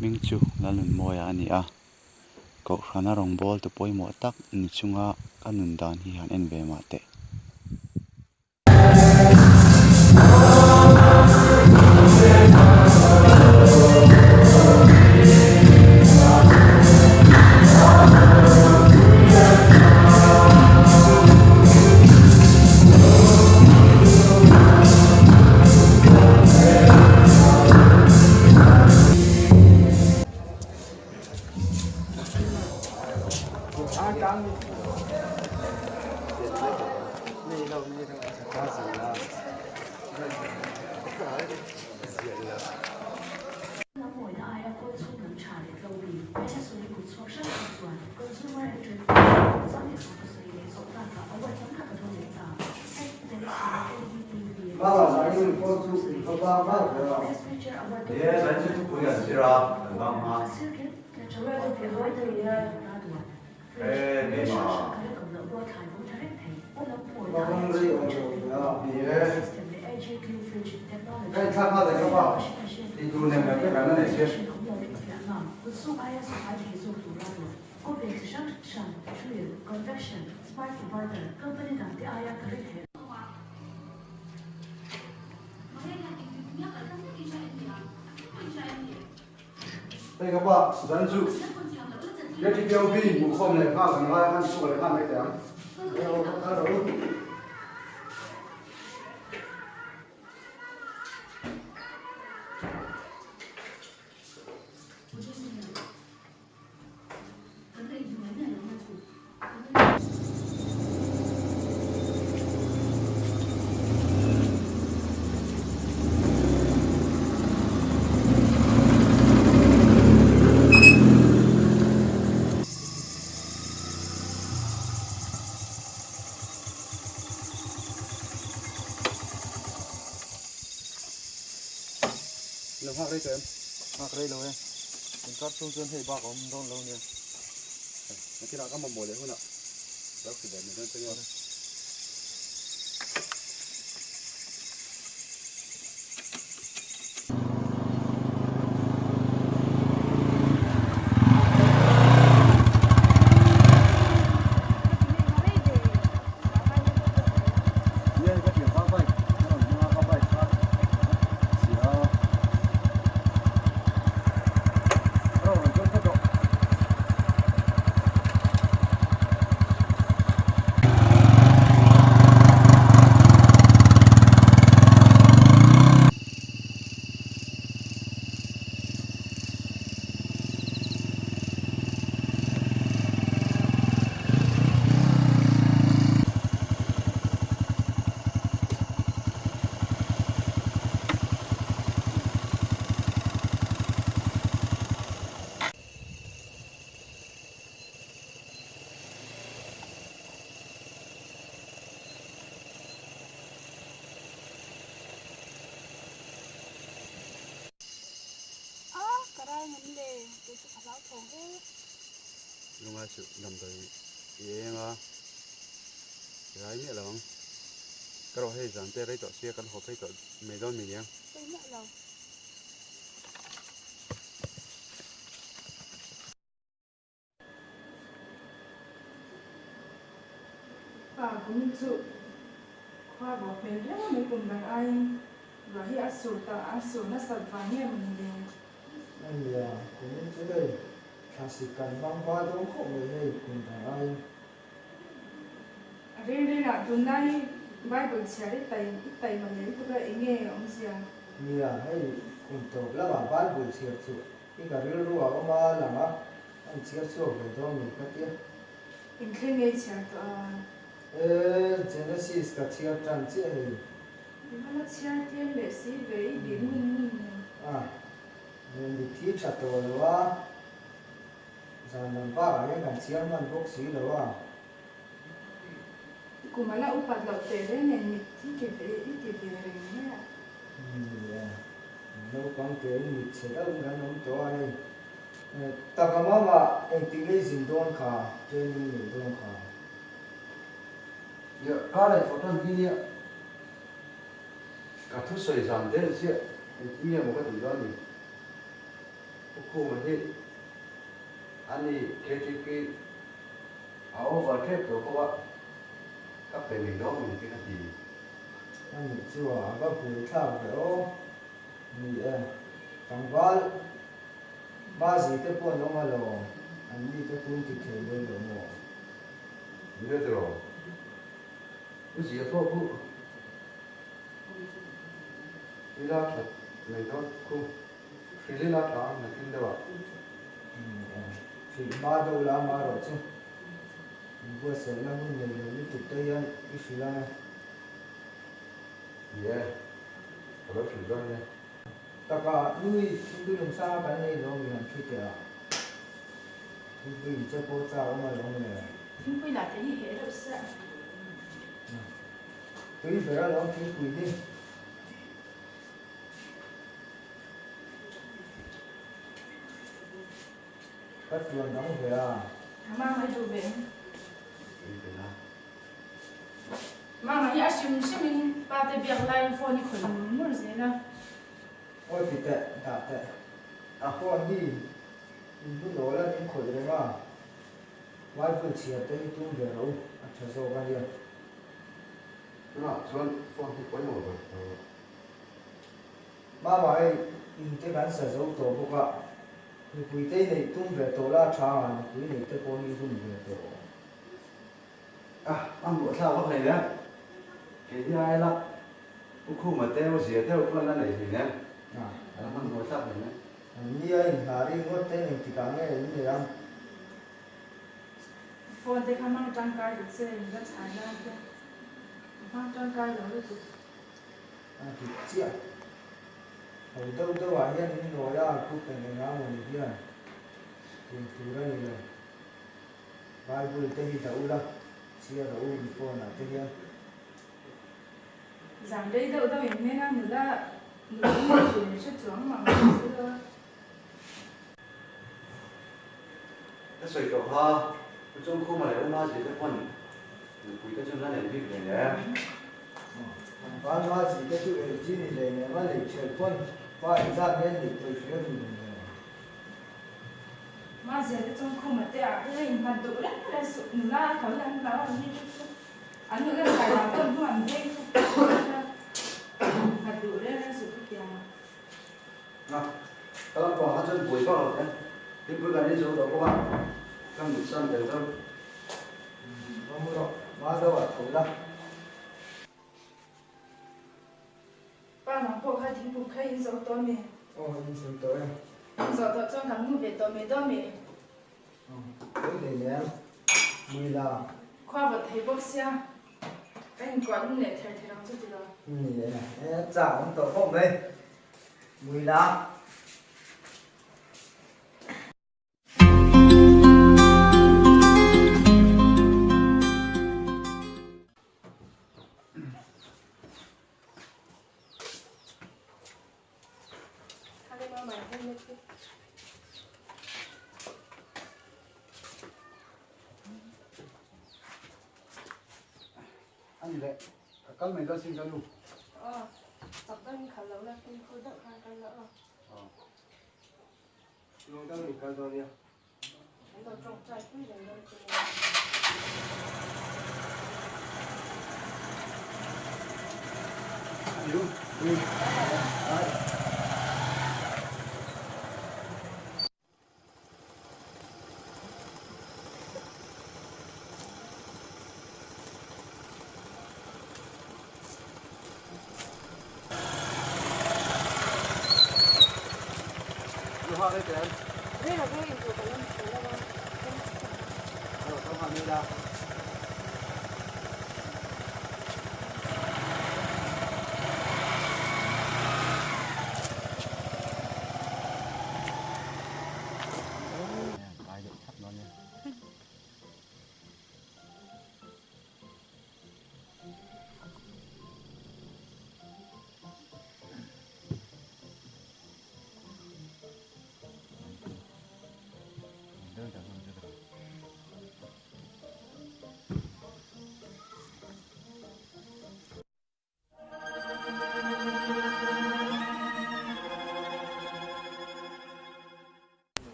Hming chu Lalnunmawia a ni a, Kohhrana rawngbawltu pawimawh tak ni chunga ka nun dan hi han en ve mah teh. Hei ka pa, zan chu KTPOB hmuhkhawm leh nghal kan lai khan chhuak leh nghal mai teh ang. Lo nghak rei tawh em? Nghak rei lo e. Inkar chhung chuan hei bak a awm dawn lo nia. Nakinah ka mamawh leh hunah lo hrilh leh mai dawn che nia. A, ka rai ngam le, kei chu ka hlauthawng e. Lungai suh damdawi i eng a, i rai miah lo ang. Ka rawh hei zan te rei tawh sia kan haw phei tawh mai dawn mi nia. Pawi miah lo. Pa kum chu khua ruah hmel viau mai kum dang aiin ruah hi a sur ta a sur nasat vang nge maw ni le? Ania, kumin chu hei thlasik kan hmang hma dawn khawp mai hei kum dang aiin. A reng rengah tunlai Bible chhiar i tai i taima leh lutuk a enge awmzia? Nia, hei kum tawp lamah Bible chhiar chu i ka rilru a awm a lang a, A inchhiar chhuak ve dawn ni ka tia. Inthleng ngei chhiar tawh a. E, Genesis ka chhiar tan chiah hei. I va la chhiar tlem leh si ve i bih ngun ngun ni. A, mitthi tha tawh lo a, zan lam bakah hian kan chhiar hman bawk si lo a. I kum a la upat loh teh reng nen mitthi ti ve i ti ve reng mai a. Nia, naupang tein mit chhe deuhin kan awm tawh a hei. Taka mama engtik ngei zin dawn kha training nei dawn kha. Nia, ka leh tawh tan hi nia. Ka thusawi zan der chiah engtin nge maw ka tih dawn ni. Pu Khuma hi ani KTP a over tep tawh bawk a, ka pe mai dawn ang che ka ti. A nih chu a va bul thlak ve aw. Ni e, tlangval Mazi te pawh an awm alawm, an mi te pum ti thei dawn lo maw? Ni e tiraw? U zia pawh khu ila that mai dawn khu hril ila tha ang nakin deuh ah. Ni e, hrilh hma deuh la ama erawh chu in buatsaihna hun nei lo lutuk te hian i hrilh ang e. Ni e, ka lo hrilh dawn nia. Taka nui thingpui lung sanga kan nei lo mi han thi teh a, thingpui in che pawh chak awm alawm le. Thingpui lah te hi heh reuh sia. Tui ber alawm thingpui hi. Ka tuan dang ve a. Mama i duh ve em? Tui ve a. Mama hi a hrim hrim in pa te biak laiin phone hi khawih mur mur zel a. Awi ti teh, dah teh. A phone hi in bu nawl a ning khawih reng a. Bible chhiar te hi tum ve rawh u, a tha zawk a nia. Tunah chuan phone hi pawimawh ber tawh. Mama hei in te kan sa zo tawh bawk a, nupui te i neih tum ve tawh la a tha ang a, nupui neih te pawh hi hun ve tawh. A, a hmuh thlak vak hlei nen, kei hi ai la, U Khuma te, U Zia te pawh an la nei hlei nen, a la hmanhmawh thlak hlei nen. An ni a inhnar ringawt te engtikah nge in nei ang? Phone te kha hmang tangkai ta che, in la chhai lai te hmang tangkai lo lutuk. A dik chiah. Ho deuh deuh ah hian in nawi a, group eng eng ah mawni hian tiang tur a ni lo. Bible te hi dah ula, chhiar rawh u in phone ah te hian. Zan rei deuh deuh in hmel a nula nula in tur in hre chuang mang ang chu lo a. Ka sawi tawh kha, U Chawngkhuma leh U Mazi te pawn nupui te chu an la nei bik hle hle. Tlangval Mazi te chu ei chi ni hlei nem a lei ṭhelh pawn pa inzat nge neih tawih hria ni hlei nem. Mahse te Chawngkhuma te ah hian a inhman duh reng reng suh, nula a tho an hlau an ni te chu an nula chhai dan pawh hnu an veng chu inhman duh reng reng suh khutiang a. A, ka lampang kha chuan buai vak lo teh, thingpui kan inzo tawh bawk a, ka mut san tel deuh. Va mu rawh, hma deuh ah tho la. Pa nang pawh kha thingpui kha in zo tawh mi? Aw in zo tawh e. In zo tawh chuan kan mu ve tawh mai dawn mi? Aw pawi hlei lem, mui la. Khua vawt thei bawk sia, ka inkuah lum leh ther ther ang chu tilo. Ni e, chak awm tawh khawp mai, mui la. Ani leh ka kal mai dawn sin ka nu. Aw, chak deuhin khalh lo la, fimkhur deuh khan kal la aw. Aw. Lung dang in kal dawn nia. An lo tawngtai pui reng dawn che nia.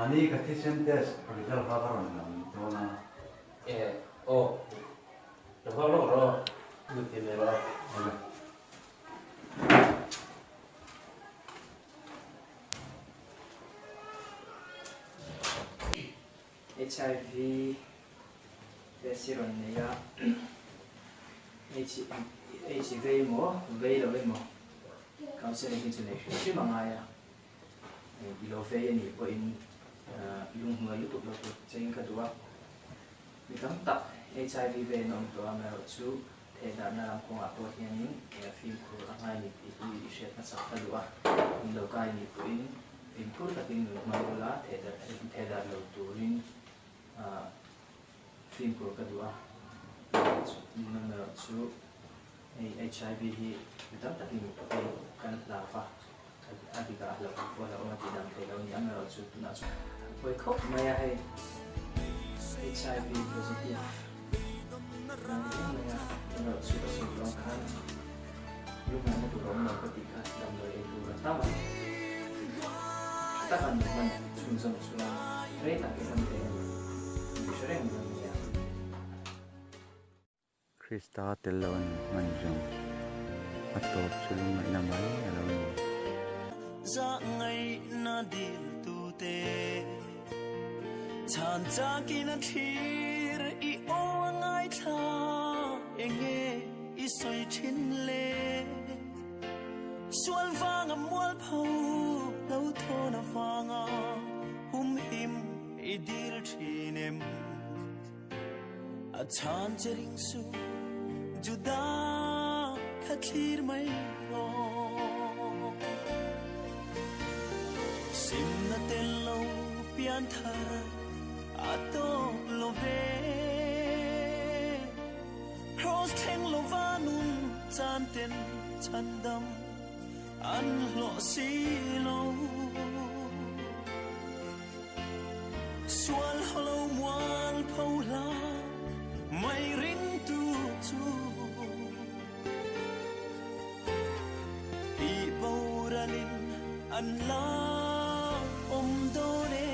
Ani ka thisen test result kha ka rawn lam dawn a. E aw, lo nghak lawk rawh aw, lut thei mai rawh a. Awle. HIV test hi rawn nei a, H vei emaw vei lo emaw counselling hi chu nei hrim hrim a ngai a, i lo vei a nih pawhin lunghnuai lutuk lo tur chengin ka duh a, mi tam tak HIV vei an awm tawh a, amaherawhchu thehdarhna lam kawngah pawh hianin fimkhur a ngai ni tih hi i hriat hmasak ka duh a, min lo kai nih pawhin fimkhur takin nun hmang ula thehdarh lo turin fimkhur ka duh a, amaherawhchu hei HIV hi mi tam takin kan hlau a. A dik ah hlauh ang pawh a hlauhawm a tih dam thei lo a ni. Amaherawhchu tunah chuan a pawi khawp mai a hei HIV positive a ni reng mai a. Amaherawhchu ka sawi tawh ang khan lungngaihna tur a awm lo ka tih kha damdawi ei tur a tam a. Tha taka an hman chhunzawm chuan rei tak i hman thei a ni. Min hre reng dawn nia. Krista tel lo an hman zawng a tawp chu lungngaihna mai a lo ni. Zahngaihna dil tute chhan chakin a thlir i aw a ngaithla enge i sawi thin le sual vanga mualpho lo thawn avanga humhim i dil thin em. A chhan che ring suh Juda kha thlir mai rawh. Simna tel lo pian thar a tawk lo ve. Kraws thleng lova nun chan ten chhandam an hlawh si lo. Sual haw lo mual pho hla mai ringtu chu Tih boralin an la awm dawn e.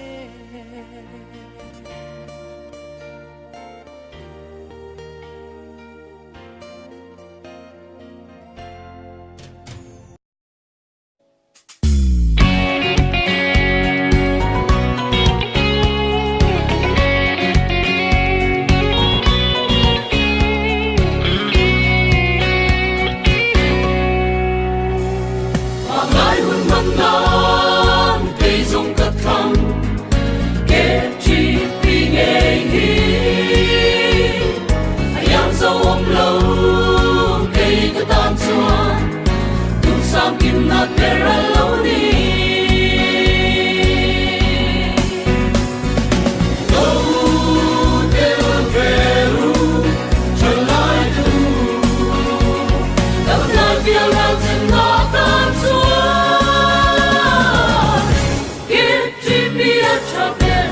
Ngai hun man nan kei zawng ka thlang KGP ngei hi a iang zo awm lo kei ka tan chuan Duhsam kimna ber a lo ni. Lo tel ve ru thalai tu Dam lai vial ral chin na tan chuan KTP a tha ber.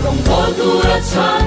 Rawngbâwl tura chhan